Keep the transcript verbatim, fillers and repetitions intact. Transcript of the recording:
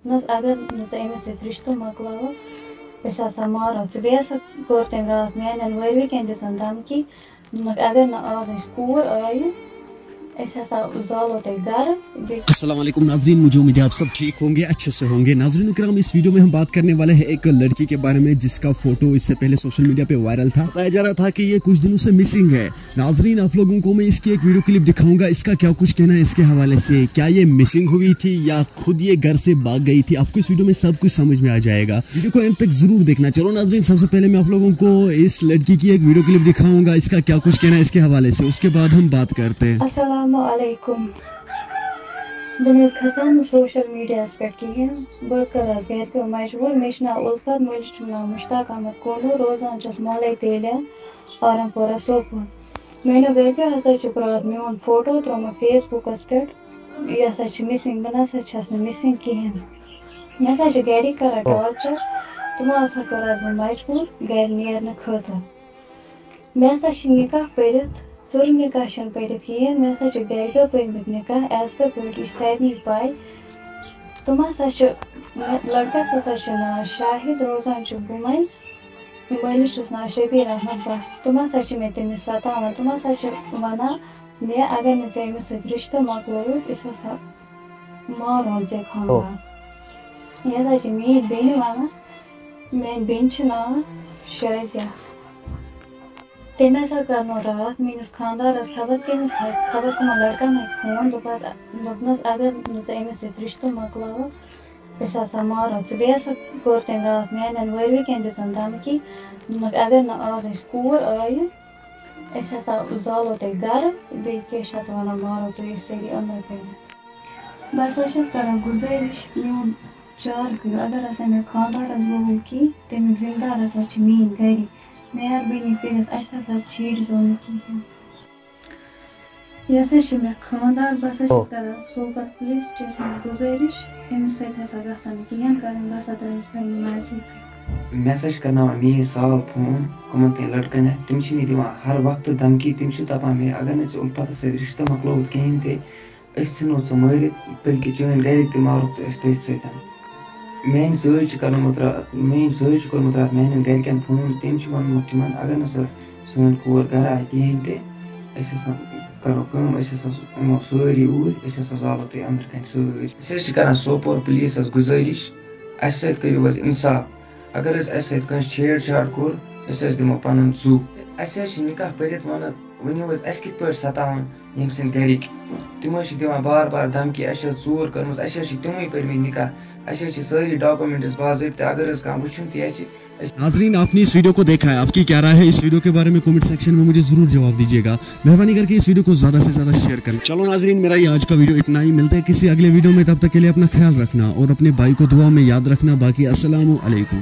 دوٚپنَس، "اگر نہٕ ژٕ أمِس سۭتۍ رِشتہٕ مۄکلاوَکھ، أسۍ ہسا مارو ژٕ۔" بیٚیہِ ہسا کوٚر تٔمۍ راتھ میٛانٮ۪ن وٲلوِکٮ۪ن دِژَن دھمکی، دوٚپنَکھ، "اگر نہٕ آز أسۍ کوٗر آیہِ، أسۍ ہسا زالو تۄہہِ گَرٕ بیٚیہِ۔" السلام علیکم ناظرین، مجھے امید ہے آپ سب ٹھیک ہوں گے، اچھے سے ہوں گے۔ ناظرین کرام، اس ویڈیو میں ہم بات کرنے والے ہیں ایک لڑکی کے بارے میں، جس کا فوٹو اس سے پہلے سوشل میڈیا پہ وائرل تھا۔ بتایا جا رہا تھا کہ یہ کچھ دنوں سے مسنگ ہے۔ ناظرین، آپ لوگوں کو میں اس کی ایک ویڈیو کلپ دکھاؤں گا، اس کا کیا کچھ کہنا ہے اس کے حوالے سے، کیا یہ مسنگ ہوئی تھی یا خود یہ گھر سے بھاگ گئی تھی، آپ کو اس ویڈیو میں سب کچھ سمجھ میں آ جائے گا۔ ویڈیو کو اینڈ تک ضرور دیکھنا۔ چلو ناظرین، سب سے پہلے میں آپ لوگوں کو اس لڑکی کی ایک ویڈیو کلپ دکھاؤں گا، اس کا کیا کچھ کہنا ہے اس کے حوالے سے، اس کے بعد ہم بات کرتے ہیں۔ السلام علیکم۔ بہٕ نہٕ حظ کھسان نہٕ سوشل میڈیاہَس پٮ۪ٹھ کِہیٖنۍ۔ بہٕ حظ کَرٕ حظ گَرِکیو مجبوٗر۔ مےٚ چھُ ناو اُلفت، مٲلِس چھُم ناو مُشتاق احمد کولوٗ، روزان چھَس مولے تیلیہ، آرم پورہ، سوپور۔ میٛانیو گَرِکیو ہسا چھُکھ راتھ میون فوٹو ترٛوومُت فیس بُکَس پٮ۪ٹھ۔ یہِ ہسا چھِ مسنگ، بہٕ نہ سا چھَس نہٕ مسنگ کِہیٖنۍ۔ مےٚ ہسا چھِ گَرِکۍ کَران ٹارچر، تِمو ہسا کٔر حظ بہٕ مجبوٗر گَرِ نیرنہٕ خٲطرٕ۔ مےٚ ہسا چھِ نکاح پٔرِتھ، ژوٚر نکاح چھِنہٕ پٔرِتھ کِہیٖنۍ، مےٚ ہسا چھِ گَرِکیو پٔرۍمٕتۍ نکاح as per پٲٹھۍ، یہِ چھِ سارنٕے پَے۔ تِم ہسا چھِ، مےٚ، لڑکَس ہسا چھُ ناو شاہد، روزان چھُ بُمَے، مٲلِس چھُس ناو شبیٖر احمد بٹ۔ تِم ہسا چھِ مےٚ تٔمِس ستاوان، تِم ہسا چھِ وَنان مےٚ، اگر نہٕ ژےٚ أمِس سۭتۍ رِشتہٕ مۄکلووُتھ، أسۍ ہسا مارون ژےٚ خانٛدار۔ یہِ ہسا چھِ میٛٲنۍ بیٚنہِ وَنان، میٛانہِ بیٚنہِ چھِ ناو شازیہ۔ تٔمۍ ہسا کرنو راتھ میٛٲنِس خانٛدارَس خبر کٔمِس ہَتہِ، خبر کٕمَن لڑکَن ہَتہِ فون، دوٚپہَس، دوٚپنَس، اگر نہٕ ژٕ أمِس سۭتۍ رِشتہٕ مۄکلاوَکھ، أسۍ ہسا مارو ژٕ۔ بیٚیہِ ہسا کوٚر تٔمۍ راتھ میٛانٮ۪ن وٲلوِکٮ۪ن دِژَن دھمکی، دوٚپنَکھ، اگر نہٕ آز اَسہِ کوٗر آیہِ، أسۍ ہسا زالو تۄہہِ گرٕ، بیٚیہِ کیٛاہ چھِ اَتھ وَنان، مارو تُہۍ أسۍ سٲری أنٛدرٕ کَنہِ۔ بہٕ ہسا چھَس کران گُزٲرِش، میون چار کٔرِو، اگر ہسا مےٚ خانٛدارَس گوٚو کینٛہہ، تَمیُک ذِمہٕ دار ہسا چھِ میٛٲنۍ گَرِکۍ۔ مہربٲنی کٔرِتھ، اَسہِ ہسا چھیڑزیو نہٕ کِہیٖنۍ۔ یہِ ہسا چھِ مےٚ خانٛدار، بہٕ ہسا چھَس کران سوپور پُلیٖس سٹیشنَس گُزٲرِش، أمِس سۭتۍ ہسا گژھن نہٕ کِہیٖنۍ کَرٕنۍ، بہٕ ہسا ترٛٲوِس پنٛنہِ مرضی پٮ۪ٹھ۔ مےٚ ہسا چھِ کرناوان میٛٲنۍ سال فون، کٕمَن تام لٔڑکَن ہٮ۪تھ، تِم چھِ مےٚ دِوان ہر وقتہٕ دھمکی، تِم چھِ دَپان مےٚ، اگر نہٕ ژےٚ اُلفتَس سۭتۍ رِشتہٕ مۄکلووُتھ کِہیٖنۍ تہِ، أسۍ ژھٕنو ژٕ مٲرِتھ، بلکہِ چٲنۍ گَرِکۍ تہِ مارُکھ تہٕ أسۍ تٔتھۍ سۭتۍ۔ میٛانہِ سۭتۍ چھِ کَرنومُت راتھ، میٛٲنۍ سۭتۍ چھِ کوٚرمُت راتھ میٛانٮ۪ن گَرِکٮ۪ن فون، تٔمۍ چھِ ووٚنمُت تِمَن، اگر نہٕ سۄ سٲنۍ کوٗر گَرٕ آیہِ کِہیٖنۍ تہِ، أسۍ ہسا کَرو کٲم، أسۍ ہسا یِمو سٲری اوٗرۍ، أسۍ ہسا زالو تُہۍ أنٛدرٕ کَنہِ سۭتۍ۔ أسۍ حظ چھِ کَران سوپور پُلیٖسَس گُزٲرِش، اَسہِ سۭتۍ کٔرِو حظ اِنصاف۔ اگر حظ اَسہِ سۭتۍ کٲنٛسہِ چھیڑ چھاڑ کوٚر، أسۍ حظ دِمو پَنُن زُو۔ اَسہِ حظ چھِ نِکاح پٔرِتھ وَنان، ؤنِو حظ، اَسہِ کِتھ پٲٹھۍ سَتاوَن یِم سٲنۍ گَرِکۍ؟ تِم حظ چھِ دِوان بار بار دھمکی، اَسہِ چھِ ژوٗر کٔرمٕژ، اَسہِ حظ چھِ تِموٕے پٔرمٕتۍ نِکاح، اَسہِ حظ چھِ سٲری ڈاکومٮ۪نٛٹٕس باضٲبطہٕ، اگر حظ کانٛہہ وٕچھُن تہِ آسہِ، أسۍ۔ ناظرین، آپ نے इस वीडियो को देखा है, आपकी क्या राय है इस वीडियो के बारे में कमेंट सेक्शन में मुझे जरूर जवाब दीजिएगा। मेहरबानी करके इस वीडियो को ज़्यादा से ज़्यादा शेयर करें। चलो नाजरीन, मेरा ये आज का वीडियो इतना ही। मिलते हैं किसी अगले वीडियो में, तब तक के लिए अपना ख्याल रखना और अपने भाई को दुआ में याद रखना। बाकी अस्सलाम वालेकुम।